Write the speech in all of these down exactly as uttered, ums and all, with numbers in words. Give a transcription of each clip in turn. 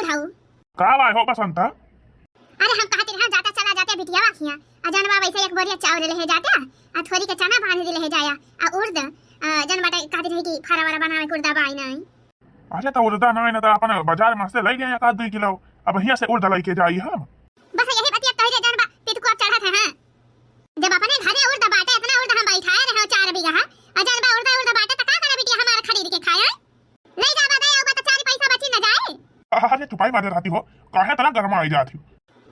हऊ। का बाय हो बसंता? अरे हम कहत रहे जाते चला जाते बिटिया खिया, आ जौन बा वैसे एक बोरिया चाउर लेहे जाते, आ थोरी के चना बांध दे लेहे जाया, आ उड़द, आ जौन बाटे कहत रहे कि फरा वरा बनावे के उड़दा बाई नहीं। अरे तो उड़दा ना है ना तो अपन बाजार में से ले गए एक आध दुई किलो, अब हियाँ से उड़दा लेके जाई हम। बस यही बतिया कही रे जौन बा पितकुआ चढ़त है, हाँ। जब अपने घरे उड़द बाटे, इतना उड़द हम बैठाए रहे चार बीघा, और जौन बा उड़द, उड़द बाटे, त का करे बिटिया हमार खरीद के खाए? ले जा बा, दे आऊ बा, त चार पैसा बची न जाए। अरे चुपाई मारे रहती हो, काहे इतना गरमा आई जाती हो?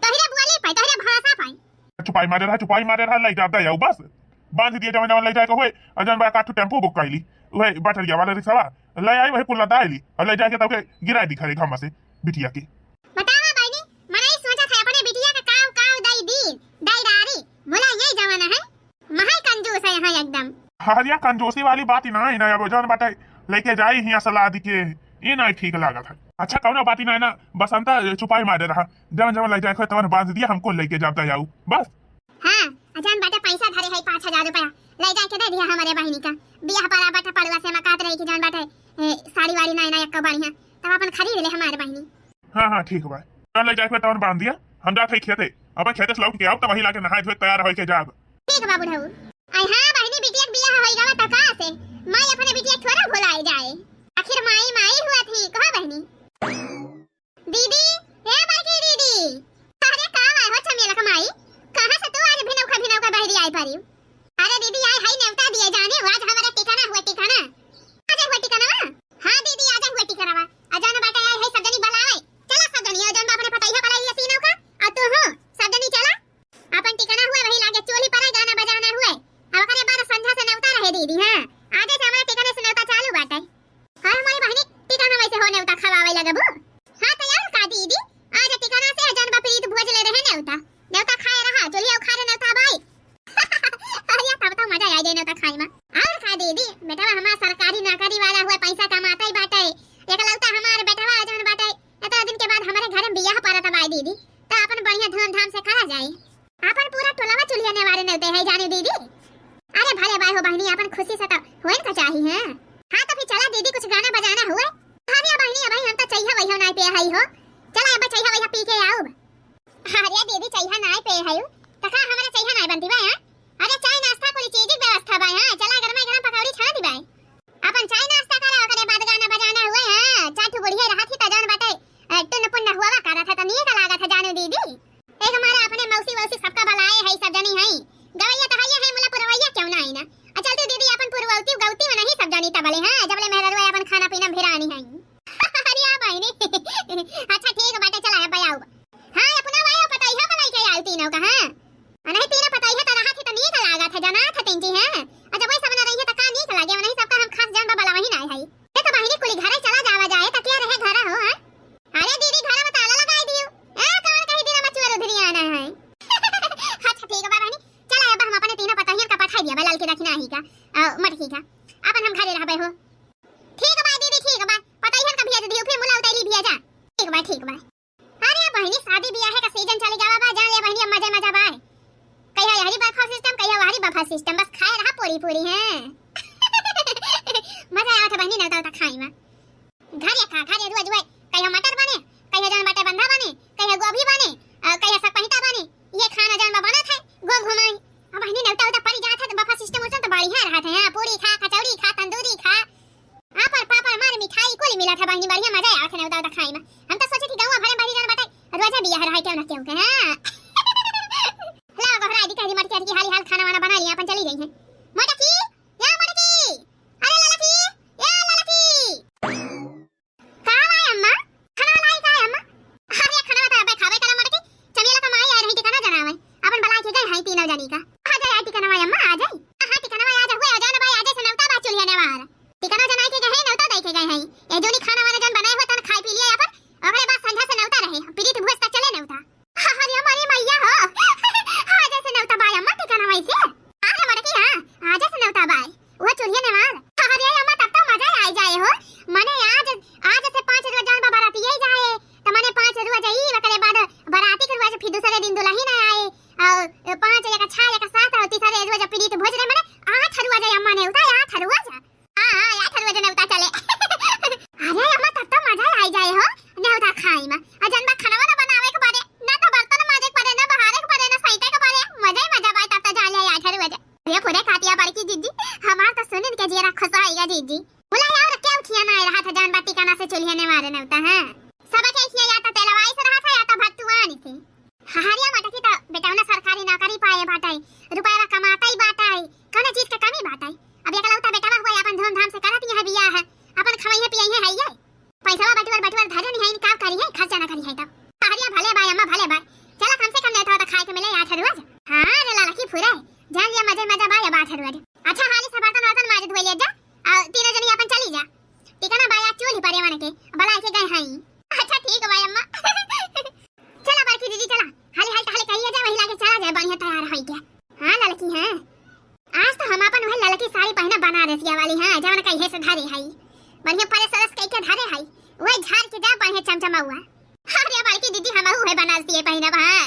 तोहरे बोली पाई, तोहरे भाषा पाई। चुपाई मारे रहा, चुपाई मारे रहा, ले जा, दे आऊ बस। बांध दिए जवन जवन ले जाए के होए, और जौन बा काठू टेम्पू बुक कैली, वही बैटरिया वाला रिक्शा, ले आई वही कुल्ला दाइली, और ले जाके तब के गिराई दी घरे घाम से बिटिया के। बतावा बहिनी, मनई सोचत है अपने बिटिया के काव काव दई दीन, दई डारी, भुला यही जमाना है, महा कंजूस है यहाँ एकदम। हरिया कंजूसी वाली बात ही ना है ना, अब जौन बाटे लेके जाई हियाँ सलाह दी के, ये ना ठीक लागत है। अच्छा कौनो बात ही ना है ना, बसंता चुपाई मारे रहा, जवन जवन ले जाए के तवन बांध दिया, हमको लेके जाता जाऊ बस। हाँ, आ जौन बाटे पैसा धरे है पाँच हजार रुपया, ले जाके दे दिया हमारे बहिनी का, बियाह परा बाटे पड़ुआ से मकात रही कि जौन बाटे, ए, साड़ी वाड़ी ना है ना एक बढ़िया, तब अपन खरीद ले हमारे बहिनी। हाँ, हाँ, ठीक बा। चल, ले जाके तवन बांध दिया। हम जात हई खेते। अब खेते से लौट के आउब, तब वही लाके नहाए धोए तैयार होई के जाब। ठीक बा बुढ़ऊ। आई हाँ बहिनी, बिटिया के बियाह होई गवा त का से? माई अपने बिटिया के थोड़ा भुलाई जाए। आखिर माई माई हुआ थी, कहा बहिनी? दीदी, ए बड़की दीदी। अरे का आए हो चमेला का माई? कहाँ से तू आज भिनौका भिनौका बहरी आई परी? अरे दीदी, आए हई नेवता दिए जाने, आज हमारा टिकाना हुआ टिकाना। आजा हुआ टिकाना। हाँ दीदी, आजा हुआ टिकाना। आ जौन बाटे आए है सब जनी बुलावे। चला सब जनी, आ जौन बा अपने पतैया बुलाई है तीनों का, आ तू हो, सब जनी चला। अपन टिकाना हुए वही लागे चोली पर गाना बजाना हुए। अब ओकरे बाद संझा से नेवता रहे दीदी, हाँ। आजे से हमारे टिकाने से नेवता चालू बाटे। हाँ हमारी बहिनी, टिकाना वैसे हो नेवता खवावे लगबू। हाँ तो यार का दीदी, आज टिकाना से जौन बा प्रीत भोज ले रहे नेवता। नेवता खाए रहा, चोलिया उखाड़े नेवता बाई। अरे तब तो मजा आ जाए नेवता खाए में। और का दीदी, बेटवा हमार सरकारी नौकरी वाला हुआ, पैसा कमाता ही बाटे। एकलौता हमार बेटवा जौन बाटे, इतना दिन के बाद हमारे घर में बियाह परत बाई दीदी, तो अपन बढ़िया धूमधाम से करा जाए। अपन पूरा टोलवा चुलिया नेवारे नेवते है जाने दीदी। अरे भले बाय हो बहिनी, अपन खुशी से तो होए न का चाही है। हाँ तो फिर चला दीदी, कुछ गाना बजाना हुए। अरे बहिनी, अबही हम तो चइहा वइहा नाई पे हई हो। चला अब चइहा वइहा पी के आउब। अरे दीदी, चइहा नाई पे हई, त का हमारे चइहा नाई बनती बा, हाँ? अरे चाय नाश्ता कुली चीज के व्यवस्था बा, हाँ? चला गरमा गरम पकौड़ी छान दी बा। अपन चाय नाश्ता करा, ओकरे बाद गाना बजाना हुए, हाँ? चार ठो बुढ़िया रहत ही त जौन बाटे, अ, टुन्न पुन्न हुआ करत है त नीक लागत है जाने दीदी। एक हमारे अपने मौसी वौसी सबका बुलाए है, सब जनी है। गवैया त हइये है, मुला पुरवैया क्यों ना आई ना? आ चलती दीदी अपन पुरवौती गौती में नहीं सब जनी तबले, हाँ? जबले मेहररुआ अपन खाना पीना भिरानी है। अरे हाँ बहिनी। अच्छा ठीक बाटे, चला अब आउब। हाँ, अपना वायो पतोहियो का लइके आउ तीनों का, हाँ। आ नहीं तीनों पतोहियो तो रहत ही तो नीक लागत है, जनात है तिनकी, हाँ। आ जब वही सब ना रही है तो का नीक लागे, वही सबका हम खास जन बा बलवही ना है। ये तो बहिनी कुली घरे चला जावा जाए, तो क्या रहे घर हो, हाँ? अरे दीदी, घर में ताला लगाई दियो। ए, कौन कही दिन में चोर उधरी आना है। अच्छा ठीक बा बहिनी, चला अब हम अपने तीनों पतोहियन का पठाई दिया बा, लाल की दखिना ही का, आ, मटकी का। अपन हम घरे रहबे हो। ठीक बा दीदी, ठीक बा। पतोहियन का भेज दियो, फिर मुला उतैली भेजा। ठीक बा, ठीक बा। अरे बहिनी, शादी बियाहे का सीजन चली गवा बा, जान ले बहिनी, अब मजे मजा बा। कहिया यहरी बफा सिस्टम, कहिया वहरी बफा सिस्टम, बस खाए रहा पूरी पूरी, हैं। मजा आवत है बहिनी, नेवता उता खाई में। घर या का घर या रुआ जुआ, कहिया मटर बने, कहिया जौन बाटे बंधा बने, कहिया गोभी बने, अ, कहिया सपहिता बने। ये खाना जौन बा बनत है, घूम घुमाई। अब बहिनी नेवता उता परी जात है तो बफा सिस्टम उसन तो बढ़िया रहत है, हाँ, पूरी खा, कचौड़ी खा, तंदूरी खा। पापड़, पापड़, मार मिठाई कुल मिलत है बहिनी, बढ़िया मजा आवत है नेवता उता खाई में। हम तो सोचे थी गौवा भरे में बहिनी जौन बाटे, रोजा बियाह रहा है केहू ना केहू के, हाँ। लाओ गोहरा दी कह दी मटकी अटकी हाली हाल खाना वाना बना लिया, अपन चली गई है। मोटकी, या मोटकी, अरे ललकी, या ललकी। का बा अम्मा? खाना लाई का अम्मा? अरे खाना तो अबे खाबे करा मोटकी, चमेला का माई आ रही थी खाना जनावे, अपन बला के गए हैं तीनों जनी का। आ जाए, आ टिकनवा अम्मा, आ जाए। हाँ, टिकनवा आ जा, हुए आ जाना भाई, आ जाए से नेवता बा चुलिया नेवार। टिकनवा जनाई के गए हैं, नेवता दे के गए हैं। ये जोनी खाना वाना जन बनाए हुए तन खाई पी लिया अपन, ओकरे बाद संझा से नेवता रहे, प्रीत भोज तक चले नेवता। अरे हमारी मैया हो, आ जाए से नेवता बा अम्मा टिकनवा से। अरे मोटकी हाँ, होता है। सबके हियाँ या तो तेलवाई से रहत है, या तो भतुआनी से। हरिया मटकी तो बेटौना सरकारी नौकरी पाए बाटै, रुपया कमातै बाटै, कौनो चीज के कमी बाटै? अब एकलौता बेटवा हुआ, अपन धूमधाम से करत यहाँ बियाह है, अपन खवइहे पियइहे है ये। पैसवा बटुअर बटुअर धरे नहीं है, का करी है, खर्चा ना करी है तब। हरिया भले बाय अम्मा, भले बाय। चला कम से कम लेता होता खाए के मिले आठ रोज। हाँ रे ललकी फुरे, जान लिया मजे मजा बाय अब आठ रोज। अच्छा हाली से बर्तन वर्तन माज धोए ले जा, और तीनों जनी अपन चली जा। ठीक है ना बाय, आज चूल्ही परे मन के, बलाए के गए हैं। अच्छा ठीक बाय अम्मा। चला बड़की दीदी चला, हाली हाली टहले कहिए जा, वही लागे चला जाए, बढ़िया तैयार होई के। हाँ ललकी, हाँ आज तो हम अपन वही ललकी साड़ी पहना बनारसिया वाली, हाँ जवन कहिए से धरे हई, बढ़िया प्रेस व्रेस कई के धरे हई, वही झार के जा बढ़िया चमचमा हुआ। अरे बड़की दीदी हम है बनारसिया पहनब, हाँ।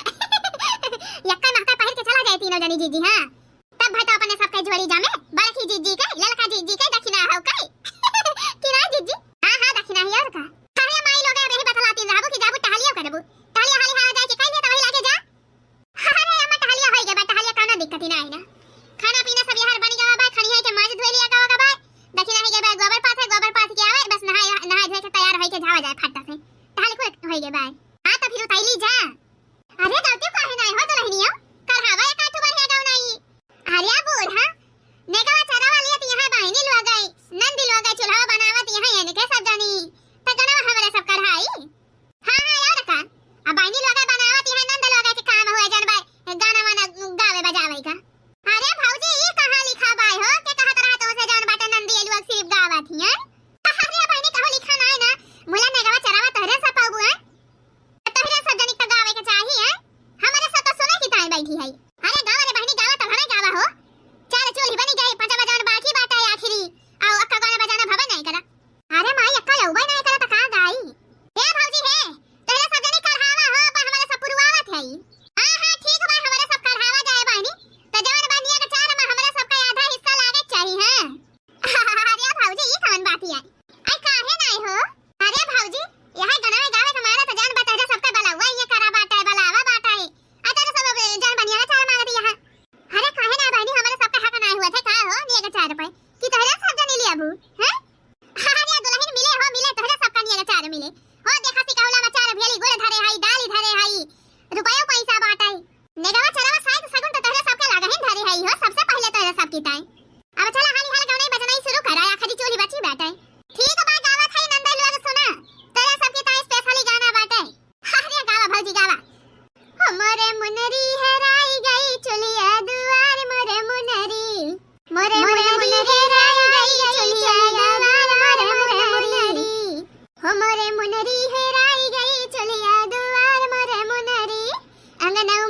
यक्का महका पहिर के चला जाए तीनों जनी जीजी, हाँ। तब भाई तो अपने सबके जोड़ी जामे, बड़की जीजी के, ललका जीजी के दक्षिणा हो कई। कि ना जीजी? हाँ, हाँ, दक्षिणा ही और का। अरे माई लोग, अब यही बतलाती रहबू कि जाबू टहलियो करबू। टहलिया हाली हाली जाए के कह दिया तो वही लागे जा। अरे अम्मा, टहलिया होई गए बा, टहलिया कौनो दिक्कत ही ना है ना। खाना पीना सब यार बन गवा बा, खनिया के माज धोए लिया गवा बा। दक्षिणा ही गए बा, गोबर पाथ है, गोबर पाथ के आवे, बस नहाए, नहाए धोए के तैयार होई के जावा जाए फट्टा से। टहल को होई गए बा। हाँ, तो फिर उतैली जा। अरे गलती काहे नाई हो दुल्हनिया? कढ़ावा एक आठू बढ़िया गाँव नाई। अरे बूढ़ा, नेगवा चरावा लियत यहाँ बहिनी लोग गई, नंदी लोग गई, चूल्हा बनावत यहाँ इनके सब जनी। त गनवा हमरे सब कढ़ाई। हाँ, हाँ, और का? अब बहिनी लोग गई बनावत यहाँ नंद लोग गई के काम हुए जन बाय, गाना वाना गावे बजावे का। अरे भौजी, ई कहाँ लिखा बाय हो? के कहत रहा तो से जान बाटे नंदी लोग सिर्फ गावत हियन? अरे बहिनी, कहो लिखा नाई ना, मुला नेगवा चरावा तोहरे सब पाबू हैं। तोहरे सब जनी के गावे के चाही, हैं? हमरे सब तो सुने की ताई बैठी है। अरे गावा रे बहिनी, गावा, तोहरे गावा हो। चार चूल्ही बनी गई, पंचवा जौन बाकी बाटा है आखिरी। आओ, अक्का गाना बजाना भवन नहीं करा। अरे माई, अक्का लउबे नहीं करा, त का गाई? ए भौजी हे, तोहरे सब जनी कढ़ावा हो, बा हमरे सब पुरवावत है। हाँ, हाँ, ठीक बा, हमरे सब कढ़ावा जाए बहिनी। त जौन बनिया के चार में हमरे सब का आधा हिस्सा लागे के चाही, हैं? अरे भौजी, ई कौन बात है? आई काहे नाई हो? अरे भौजी, यह गनवा गावे के मारे त जान बा तोहरे सबके बलौवा ये करा बाटे, बलावा बाटे। आ तोहरे सब अब जान बनिया के चार मांगत यहाँ। अरे काहे ना बहिनी, हमरे सबके हक नाई हुआ थे का हो, निये के चार पे? कि तोहरे सब जनी लियाबू, हैं? अरे दुल्हन मिले हो, मिले, तोहरे सबका निये के चार मिले। हो देखा सिकहुला में चार भेली गुड़ धरे हई, दाली धरे हई, रुपयो पैसा बाटे। नेगवा चरावा साइत सगुन त तोहरे सबके लागहिन धरे हई हो, सबसे पहिले तोहरे सबकी ताई। अब चला हाली हाल गवनई बजनई शुरू करा, आखिरी चूल्ही बची बाटे। ठीक बा, गावत हई नंदई लोग सुना, तोहरे सबकी ताई specially गाना बाटे। अरे गावा भौजी गावा। हमरे मुनरी हेराई गई चुलिया दुआर मोरे मुनरी। मोरे मुनरी हेराई गई चुलिया दुआर मोरे मुनरी। हो मोरे मुनरी हेराई गई चुलिया दुआर मोरे मुनरी। अंगनऊ